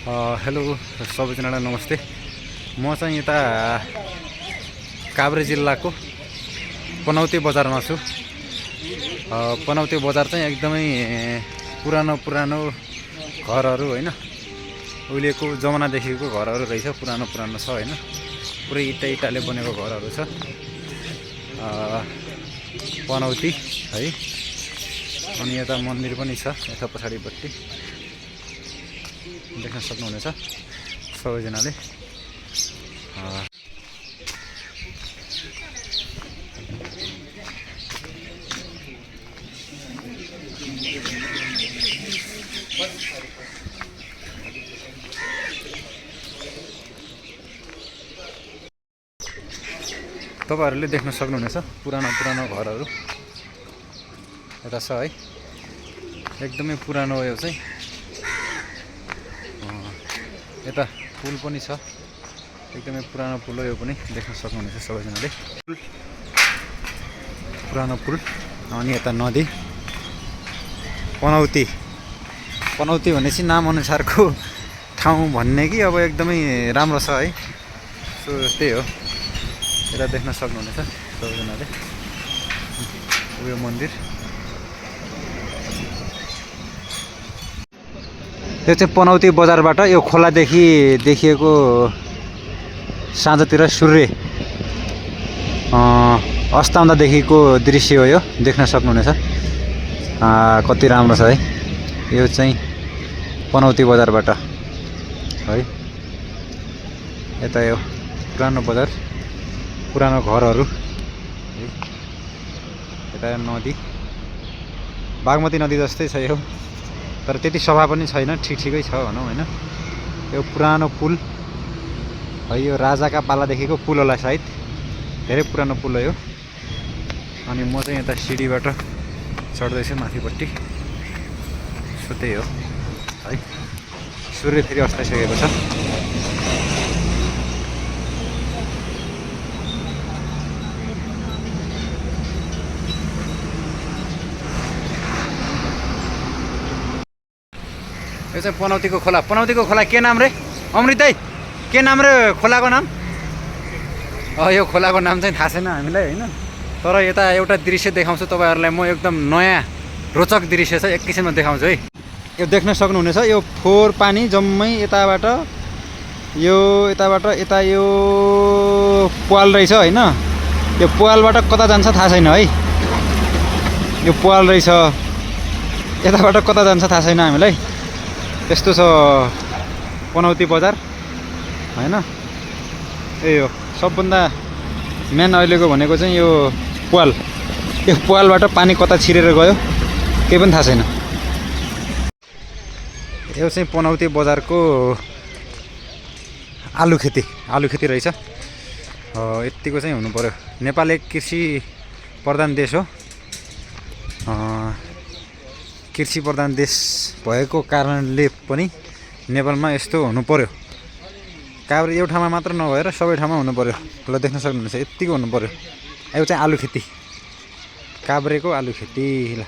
Hello सबैजनालाई नमस्ते। म चाहिँ यता काभ्रे जिल्लाको पनौती बजारमा छु। पनौती बजार चाहिँ एकदमै पुरानो घरहरू हैन, उहिलेको जमानादेखिको घरहरू रहेछ। पुरानो छ हैन, पुरै इटाले बनेको घरहरू छ पनौती है। अनि यता मन्दिर पनि छ, यता पछाडिपट्टि देख्न सक्नुहुनेछ सबैजनाले। तपाईहरुले देख्न सक्नुहुनेछ पुरानो घरहरू यता छ है। एकदमै पुरानो यो चाहिँ। यता पुल पनि छ, एकदमै पुरानो पुल हो यो पनि, देख्न सक्नुहुनेछ सबैजनाले। पुरानो पुल। अनि यता नदी पनौती भनेपछि नाम अनुसारको ठाउँ भन्ने कि अब एकदमै राम्रो छ है। सो त्यही हो, यता देख्न सक्नुहुनेछ सबैजनाले उयो मन्दिर। यो चाहिँ पनौती बजारबाट यो खोलादेखि देखिएको साँझतिर सूर्य अस्ताउँदादेखिको दृश्य हो यो, देख्न सक्नुहुनेछ। कति राम्रो छ है। यो चाहिँ पनौती बजारबाट है। यता यो पुरानो बजार, पुरानो घरहरू है। यता नदी, बागमती नदी जस्तै छ यो, तर त्यति सफा पनि छैन, ठिकै छ भनौँ हैन। यो पुरानो पुल है, यो राजाका पालादेखिको पुल होला सायद, धेरै पुरानो पुल हो यो। अनि म चाहिँ यता सिडीबाट चढ्दैछु माथिपट्टि। सो त्यही हो है। सूर्य फेरि अस्ताइसकेको छ। यो चाहिँ पनौतीको खोला के नाम रे अमृत है? के नाम रे खोलाको नाम? यो खोलाको नाम चाहिँ थाहा छैन हामीलाई हैन। तर यता एउटा दृश्य देखाउँछु तपाईहरुलाई म, एकदम नयाँ रोचक दृश्य छ, एकैछिनमा देखाउँछु है। यो देख्न सक्नुहुनेछ, यो फोहोर पानी जम्मै यताबाट यता यो पाल रहेछ हैन। यो पालबाट कता जान्छ थाहा छैन है। यो पाल रहेछ, यताबाट कता जान्छ थाहा छैन हामीलाई। यस्तो छ पनौती बजार हैन। यही हो सबभन्दा मेन अहिलेको भनेको चाहिँ यो पाल। यो पालबाट पानी कता छिरेर गयो केही पनि थाहा छैन। यो चाहिँ पनौती बजारको आलु खेती रहेछ। यतिको चाहिँ हुनु पर्यो। नेपाल एक कृषि प्रधान देश हो। कृषि प्रधान देश भएको कारणले पनि नेपालमा यस्तो हुनु पर्यो। काभ्रे यो ठाउँमा मात्र नभएर सबै ठाउँमा हुनु पर्यो। ल देख्न सक्नुहुन्छ यतिको हुनु पर्यो। यो चाहिँ आलु खेती, काभ्रेको आलु खेती। ल